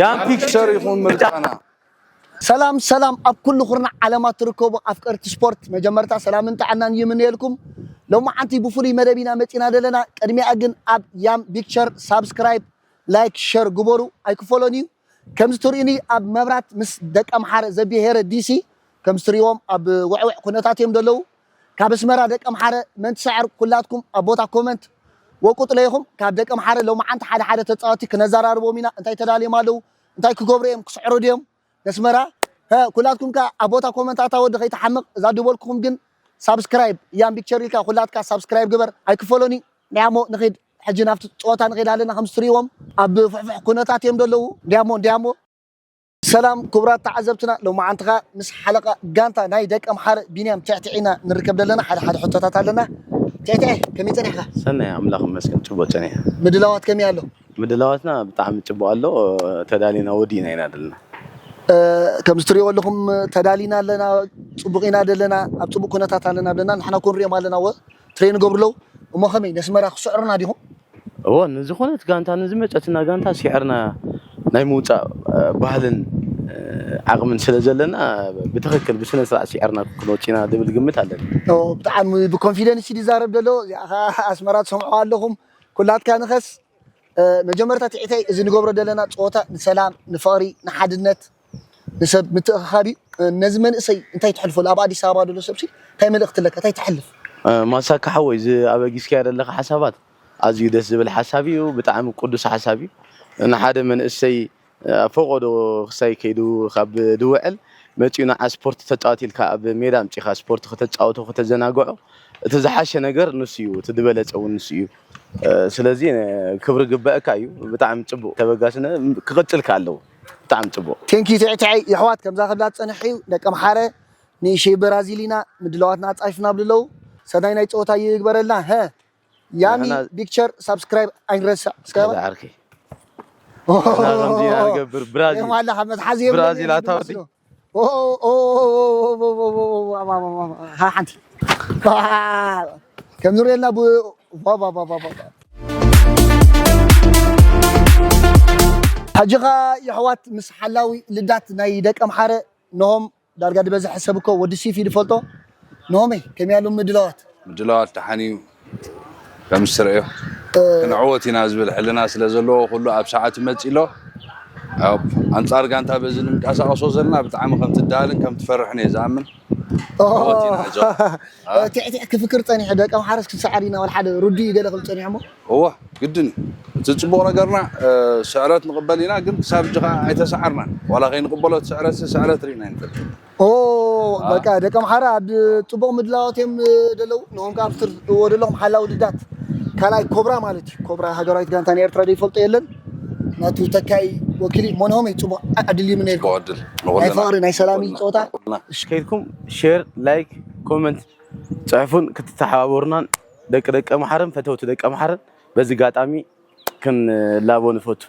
ያም ፒክቸር ይኹን ምርጫና። ሰላም ሰላም፣ ኣብ ኩሉ ኩርናዕ ዓለማት ትርከቡ ኣፍቀርቲ ስፖርት፣ መጀመርታ ሰላምን ጥዕናን ይምነየልኩም። ሎማዓንቲ ብፍሉይ መደብ ኢና መፂና ዘለና። ቅድሚኣ ግን ኣብ ያም ፒክቸር ሳብስክራይብ፣ ላይክ፣ ሸር ግበሩ፣ ኣይክፈሎን እዩ። ከምዚ ትርእዩኒ ኣብ መብራት ምስ ደቂ ኣምሓረ ዘብሄረ ዲሲ፣ ከምዚ ትርእይዎም ኣብ ውዕውዕ ኩነታት እዮም ዘለዉ። ካብ ኣስመራ ደቂ ኣምሓረ መን ትስዕር ኩላትኩም ኣብ ቦታ ኮመንት ወቁጥለ ኢኹም። ካብ ደቂ ኣምሓረ ሎማዓንቲ ሓደ ሓደ ተፃወቲ ክነዘራርቦም ኢና። እንታይ ተዳልዮም ኣለዉ፣ እንታይ ክገብሩ እዮም፣ ክስዕሩ ድዮም ነስመራ? ሀ፣ ኩላትኩም ከ ኣብ ቦታ ኮመንት ኣታ ወዲ ከይትሓምቕ፣ እዛ ድበልኩኹም ግን ሳብስክራይብ ያም ፒክቸር ኢልካ ኩላትካ ሳብስክራይብ ግበር፣ ኣይክፈሎን እዩ። ንያሞ ንኺድ ሕጂ ናብቲ ፀወታ ንኺድ ኣለና። ከም ትሪእዎም ኣብ ፍሕፍሕ ኩነታት እዮም ዘለዉ። እንዲያሞ እንዲያሞ። ሰላም ክቡራት ተዓዘብትና፣ ሎማዓንቲ ኸኣ ምስ ሓለቓ ጋንታ ናይ ደቂ ኣምሓረ ቢንያም ትዕትዕ ኢና ንርከብ ዘለና። ሓደ ሓደ ሕቶታት ኣለና። ትዕትዕ ከመይ ጸኒሕካ? ሰናይ ኣምላኽ ይመስገን ጽቡቕ ጸኒሐ። ምድላዋት ከመይ ኣሎ? ምድላዋትና ብጣዕሚ ጽቡቕ ኣሎ። ተዳሊና ወዲእና ኢና ዘለና። እ፣ ከምዚ ትሪእዎ ኣለኹም ተዳሊና ኣለና፣ ጽቡቕ ኢና ዘለና፣ ኣብ ጽቡቕ ኩነታት ኣለና ብለና ንሕና እኮ ንሪኦም ኣለና። እወ ትሬን ገብሩ ኣለዉ። እሞ ከመይ ነስመራ ክስዕሩና ዲኹም? እወ ንዝኾነት ጋንታ ንዝመጸትና ጋንታ ሲዕርና ናይ ምውጻእ እ፣ ባህልን እ፣ ዓቕምን ስለ ዘለና ብትኽክል ብስነ ስርዓት ሲዕርና ክንወጽእ ኢና ዝብል ግምት ኣለኒ። ኦ፣ ብጣዕሚ ብኮንፊደንስ እዩ ዝዛረብ ዘሎ። እዚኣ ኸኣ ኣስመራ ትሰምዑ ኣለኹም። ኩላትካ ንኸስ እ፣ መጀመርታ ትዕተይ እዚ ንገብሮ ዘለና ጸወታ ንሰላም፣ ንፍቕሪ፣ ንሓድነት፣ ንሰብ ምትእኽኻብ እዩ። እ፣ ነዚ መንእሰይ እንታይ ተሕልፈሉ? ኣብ ኣዲስ ኣበባ ዘሎ ሰብሲ እንታይ መልእኽቲ ኣለካ? እንታይ ተሕልፍ? እ፣ ማሳካ ሓወይ፣ እዚ ኣበጊስካዮ ዘለኻ ሓሳባት ኣዝዩ ደስ ዝብል ሓሳብ እዩ። ብጣዕሚ ቅዱስ ሓሳብ እዩ። ንሓደ መንእሰይ፣ እ፣ ኣብ ፈቆዶ ክሳይ ከይዱ ካብ ዝውዕል መጺኡ ንዓ ስፖርት ተጻወት ኢልካ ኣብ ሜዳ ኣምጺኻ ስፖርት ከተጻወቶ ከተዘናግዖ እቲ ዝሓሸ ነገር ንሱ እዩ። እቲ ዝበለጸ እውን ንሱ እዩ። እ፣ ስለዚ፣ እ፣ ክብሪ ግበአካ እዩ። ብጣዕሚ ጽቡቕ ተበጋስነ ክቕጽል ከ ኣለዎ። ብጣዕሚ ጽቡቕ። ቴንክ ዩ ትዕትዐይ። የሕዋት ከምዛ ክብላ ዝጸንሐ እዩ። ደቂ ኣምሓረ ንእሽተይ ብራዚል ኢና ምድላዋትና ኣጻፊፍና ብልለዉ። ሰናይ ናይ ጸወታ ይግበረልና። ሀ፣ ያሚ ንሕና ፒክቸር ሳብስክራይብ ኣይንረስዕ። እስከ ካልእ ዓርከይ። ኦ፣ ንሕና ከምዚ ኢና ንገብር። ብራዚል። የማላ ካብ መትሓዚ የብለኒ ብራዚል ኣታወዲ። መስሎ። ኦ፣ ኦ፣ ኦ፣ ኦ፣ ሓንቲ። ከም ዝርእየልና ብ-፣ ባ፣ ባ፣ ባ፣ ባ፣ ባ። ሕጂ ኸኣ የሕዋት ምስ ሓላዊ ልዳት ናይ ደቂ ኣምሓረ ነሆም ዳርጋ ዝበዝሐ ሰብ እኮ ወዲ ሲፍ እዩ ዝፈልጦ። ነሆመይ፣ ከመይ ኣሎ ምድላዋት? ምድላዋት ደሓን እዩ። ከም ዝትርእዮ እ፣ ክንዕወት ኢና ዝብል ሕልና ስለ ዘለዎ ኩሉ ኣብ ሰዓቱ መጺ ኣሎ። ኣብ ኣንጻር ጋንታ በዚ ንምንቀሳቐሶ ዘለና ብጣዕሚ ከም ትዳልን ከም ትፈርሕን እየ ዝኣምን። ኦ፣ ክዕወት ኢና፣ ጆ። እ፣ ትዕትዕ ክፍክር ጸኒሑ፣ ደቂ ኣምሓረስ ክሰዓር ኢና፣ ወላ ሓደ ርዱእ እዩ ገለ ክብል ጸኒሑ እሞ። እወ፣ ግድን እዩ። እቲ ጽቡቕ ነገርና፣ እ፣ ስዕረት ንቕበል ኢና፣ ግን ክሳብ ሕጂ ኸኣ ኣይተሰዓርናን። ዋላ ከይንቕበሎ እቲ ስዕረት፣ ስዕረት ርኢና ኣይንፈልጥን። ኦ፣ አ። በቃ ደቂ ኣምሓራ ኣብ ጽቡቕ ምድላዋት እዮም፣ እ፣ ደለዉ። ንኹም ከኣ ኣብቲ ትርእይዎ ደለኹም ሓላዊ ልዳት ካልኣይ ኮብራ ማለት እዩ። ኮብራ ሃገራዊት ጋንታ ናይ ኤርትራ ዘይፈልጦ የለን። ናቱ ተካይ ወኪል እዩ። ሞንሆመይ ጽቡቕ ዕድል ይምነየልኩም። ጽቡቕ ዕድል። ናይ ንኹልና። ፍቕሪ፣ ናይ ሰላም እዩ ንኹልና። ጸወታ። ንኹልና። ከይድኩም ሼር፣ ላይክ፣ ኮመንት ጽሑፉን ክትተሓባበሩናን ደቂ ደቂ ኣምሓረን ፈተውቲ ደቂ ኣምሓረን በዚ ኣጋጣሚ ክንላቦ ንፈቱ።